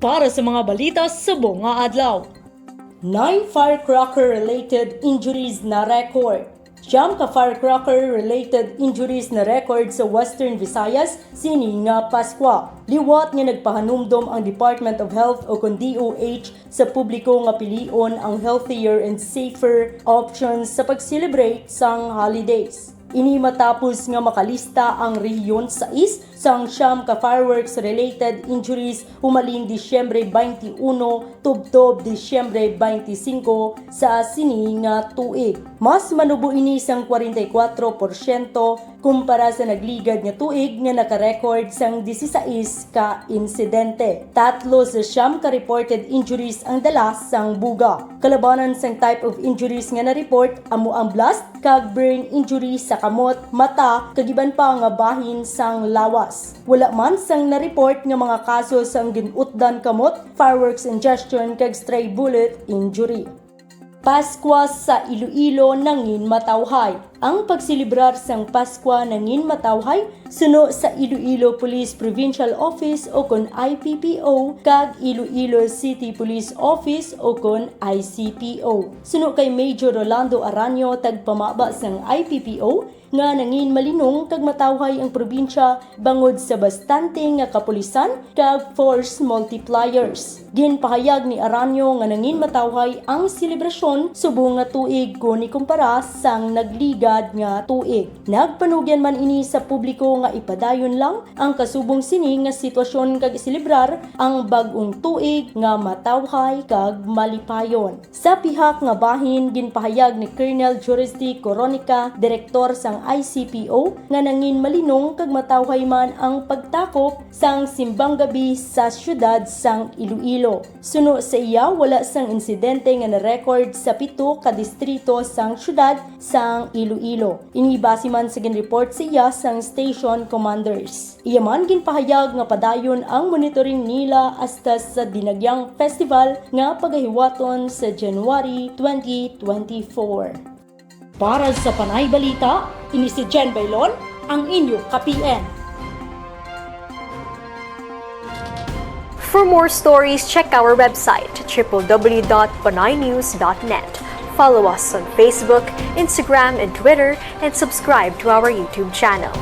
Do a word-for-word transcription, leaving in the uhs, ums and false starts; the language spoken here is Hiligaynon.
Para sa mga balita subong nga adlaw. Nine firecracker-related injuries na record. Siyam ka firecracker-related injuries na record sa Western Visayas sini nga Paskwa. Liwat nga nagpahanumdom ang Department of Health o kon D O H sa publiko nga pilion ang healthier and safer options sa pag-celebrate sang holidays. Ini matapos nga makalista ang Rehiyon sais sang siyam ka fireworks-related injuries humalin Disyembre twenty-one tubtob Disyembre twenty-five sa sini nga tuig. Mas manubo ini sang forty-four porsyento kumpara sa nagligad nga tuig nga naka-record sang disisais ka insidente. Tatlo sa siyam ka reported injuries ang dala sang buga. Kalabanan sang type of injuries nga na-report amo ang blast kag burn injury sa kamot, mata, kag iban pa nga bahin sang lawas. Wala man sang na-report nga mga kaso sang gin-utdan kamot, fireworks ingestion, kag stray bullet injury. Paskwa sa Iloilo nangin matawhay. Ang pagselebrar sang Paskwa nangin matawhay suno sa Iloilo Police Provincial Office o kon I P P O kag Iloilo City Police Office o kon I C P O. Suno kay Major Rolando Aranio, tagpamaba sang I P P O, nga nangin malinong kag matawhay ang probinsya bangod sa bastante nga kapulisan kag force multipliers. Ginpahayag ni Aranio nga nangin matawhay ang selebrasyon subong nga tuig kon ikumpara sang nagligad nga tuig. Nagpanugyan man ini sa publiko nga ipadayon lang ang kasubong sini nga sitwasyon kag iselebrar ang bag-ong tuig nga matawhay kag malipayon. Sa pihak nga bahin, ginpahayag ni Colonel Juris D. Coronica, direktor sang I C P O, nga nangin malinong kag matawhay man ang pagtakop sang simbang gabi sa siyudad sang Iloilo. Suno sa iya, wala sang insidente nga na-record sa pito ka distrito sang siyudad sang Iloilo. Ini base man sa gin-report sa iya sang station commanders. Iya man ginpahayag nga padayon ang monitoring nila hasta sa Dinagyang Festival nga pagahiwaton sa January twenty twenty-four. Para sa Panay Balita, ini si Jen Bailon, ang inyo ka-P N. For more stories, check our website, triple W dot panaynews dot net. Follow us on Facebook, Instagram, and Twitter, and subscribe to our YouTube channel.